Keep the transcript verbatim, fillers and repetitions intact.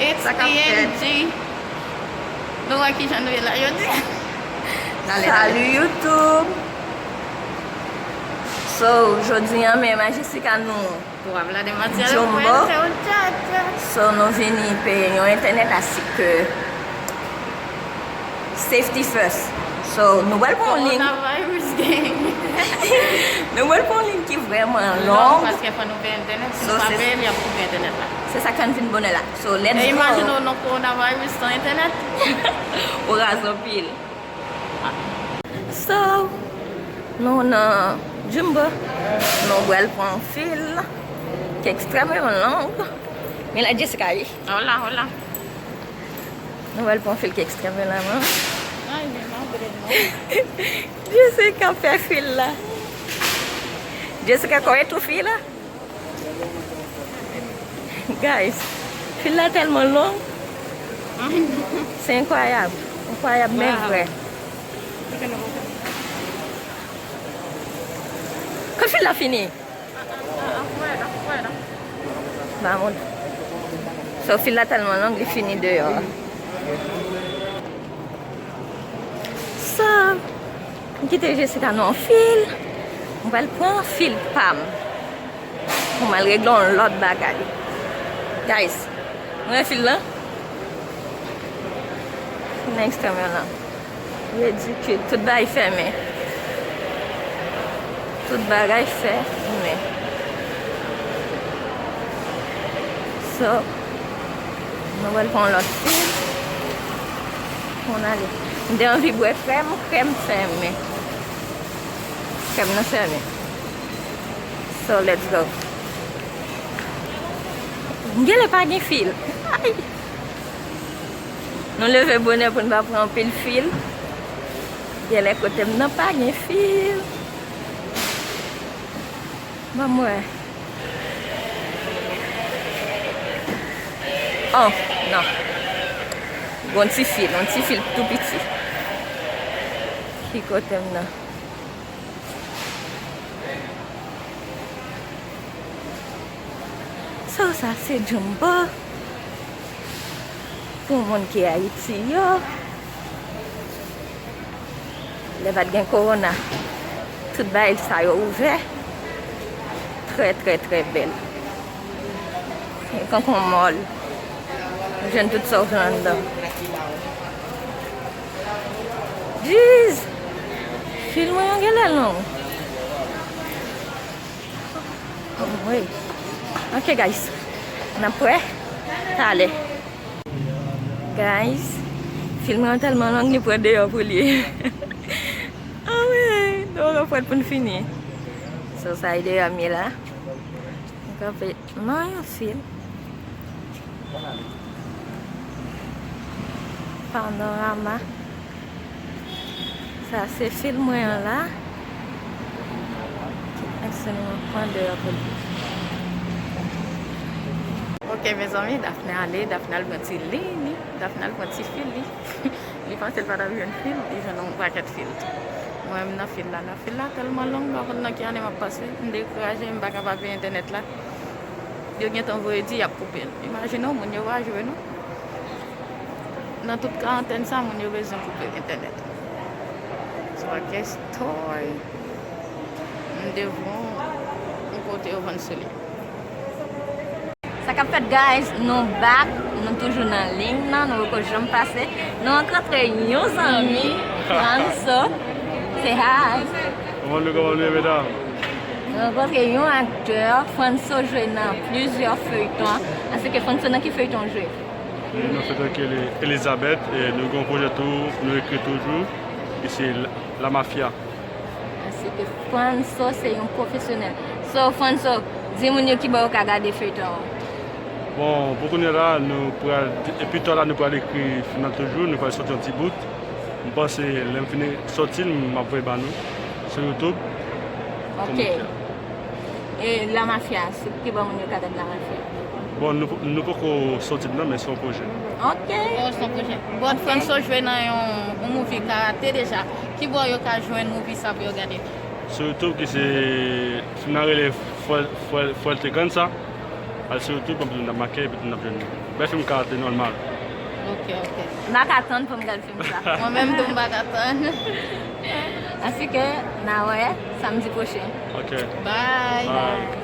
It's T N G. Nou wè kijan nou ye la jodi. N ale, n ale. Salut YouTube. So, jodi an menm a Jessica nou Jumbo. So, nou vini peye yon entènèt asik ke safety first. So, nou pral pran yon liy. Coronavirus gang. Nou pral pran yon liy ki vrèman long. Long paske fò nou peye entènèt. Si nou pa peye l, y ap koupe entènèt la. Se sa k fè n vin bonè la. So, let's go. E imajine w nan coronavirus san entènèt. Ou raz anpil. So, nou nan Jumbo. Nou pral pran yon fil ki ekstrèmeman long. Men la Jessica ye. Hola, hola. Nou pral pran yon fil ki ekstrèmeman long. Ay, men madre, non. Jessica fè fil la. Jessica, kòrèk tou fil la? Guys, fil la tèlman long. Se enkwayab. Enkwayab, men vre. Kan fil la fini? Ba moun. So, fil la tèlman long, li fini deyò a. So, m kite Jessica nan yon fil. M pral pran fil pa m. Pou m al regle yon lòt bagay. Guys, mwen fil lan. Fil nan ekstrèm yo lan. Ridikil. Tout bagay fèmen. Tout bagay fèmen. So, nou pral pran yon lòt fil. Pou n ale. M te anvi bwè krèm, krèm fèmen. Krèm nan fèmen. So, let's go. M genlè pa gen fil. Ay! Nou leve bonè pou n pa pran anpil fil. Genlè kote m nan pa gen fil. Ban m wè. Oh, non. Gon ti fil, yon ti fil tou piti. Ki kote m nan? So, sa se Jumbo. Pou moun ki Ayiti yo, lè pa t gen kowona, tout bagay sa yo ouvè. Trè, trè, trè bèl. Se tankou yon mòl. Ou jwenn tout sa w vle anndan. Jeez! Fil mwen an genlè long. Anmwey. Ok, guys. N ap wè talè. Guys, fil mwen an tèlman long, li pran deyò pou li. Anmwey, nou poko prèt pou n fini. So, sa e deyò m ye la. M kanpe nan yon fil. Panorama. Sa se fil mwen an la. Ki ekstrèmeman pran deyò pou li. Ok, mezanmi, Daphné ale, Daphné al pran ti liy li, Daphné al pran ti fil li. Li panse l pa t ap jwenn fil, li jwenn yon pakèt fil tou. Mwen menm nan fil la, nan fil la tèlman long, m pa konn nan ki ane m ap pase, m dekouraje, m pa ka pa peye entènèt la. Yo gentan voye di y ap koupe l. Imajine w, moun yo pa jwe non. Nan tout karantèn sa, moun yo bezwen koupe entènèt. So, I guess toy. M devan yon kote yo vann sou li. Sa k ap fèt, guys? Nou back, nou toujou nan liy nan, nou poko janm pase. Nou rankontre yon zanmi, Franso. Say hi. Kòman nou, kòman nou ye, medam? Nou rankontre yon aktè, Franso jwe nan plizyè feyton. Èske Franso nan ki feyton w jwe? Li nan feyton ki rele Elizabeth, e nou gen yon pwojè tou, nou ekri toujou, e se La, La Mafia. Paske Franso se yon pwofesyonèl. So, Franso, di moun yo kibò yo ka gade feyton an. Bon, pou kounye a la, nou pral, epi twa la, nou pral ekri fim nan toujou, nou pral sòti yon ti bout. M panse, lè m fin sòti l, m ap voye ba nou sou YouTube. Ok. E La Mafia, se kibò moun yo ka gade La Mafia? Bon, nou, nou poko sòti l non, men se yon pwojè. Ok. Oh, se yon pwojè. Bon, Franso jwe nan yon, yon movie karate deja. Kibò yo ka jwenn movie sa pou yo gade? Sou YouTube, ki se, fim nan rele Fuerte Gansa. Al sou YouTube, epi nou ap make, epi nou ap jwenn. Bèl fim karate nòmal. Ok, ok. M pa ka tann pou m gade fim sa. Mwen menm tou m pa ka tann. Ansi ke, n a wè samdi pwochen. Ok. Bye. Bye.